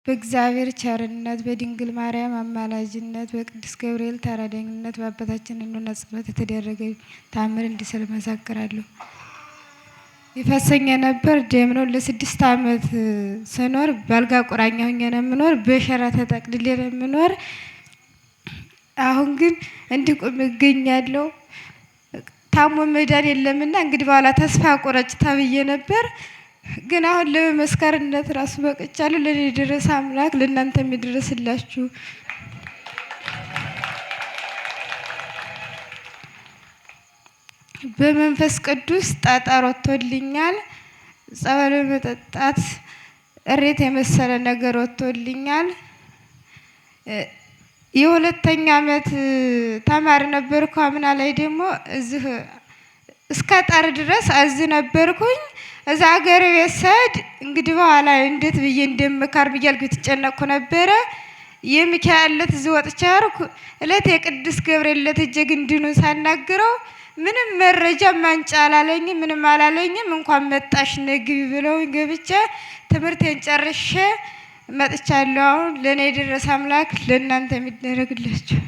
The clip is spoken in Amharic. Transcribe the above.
በእግዚአብሔር ቸርነት፣ በድንግል ማርያም አማላጅነት፣ በቅዱስ ገብርኤል ተራዳኢነት፣ በአባታችን እንሆነ ጸሎት የተደረገ ታምር እንዲህ ስል እመሰክራለሁ። ይፈሰኝ የነበር ደም ነው። ለ6 ዓመት ስኖር በአልጋ ቁራኛ ሆኜ ነው የምኖር። በሸራ ተጠቅልሌ ነው የምኖር። አሁን ግን እንዲህ ቁሜ እገኛለሁ። ታሞ መዳን የለምና እንግዲህ በኋላ ተስፋ ቁረጭ ተብዬ ነበር። ግን አሁን ለመመስከርነት ራሱ በቅቻለሁ። ለእኔ የደረሰ አምላክ ለእናንተ የሚደረስላችሁ። በመንፈስ ቅዱስ ጠጠር ወጥቶልኛል። ጸበል በመጠጣት እሬት የመሰለ ነገር ወጥቶልኛል። የሁለተኛ ዓመት ተማሪ ነበርኩ። አምና ላይ ደግሞ እዚህ እስከ ጠር ድረስ እዚህ ነበርኩኝ። እዛ ሀገር ቤት ስሄድ እንግዲህ በኋላ እንዴት ብዬ እንደምካር ብያልኩ የተጨነቅኩ ነበረ። የሚካኤል ዕለት እዚህ ወጥቼ ሄድኩ። ዕለት የቅዱስ ገብርኤል ዕለት እጄ ግንድኑን ሳናግረው ምንም መረጃ ማንጫ አላለኝም፣ ምንም አላለኝም። እንኳን መጣሽ ነግቢ ብለው ገብቼ ትምህርቴን ጨርሼ መጥቻለሁ። አሁን ለእኔ የደረሰ አምላክ ለእናንተ የሚደረግላችሁ።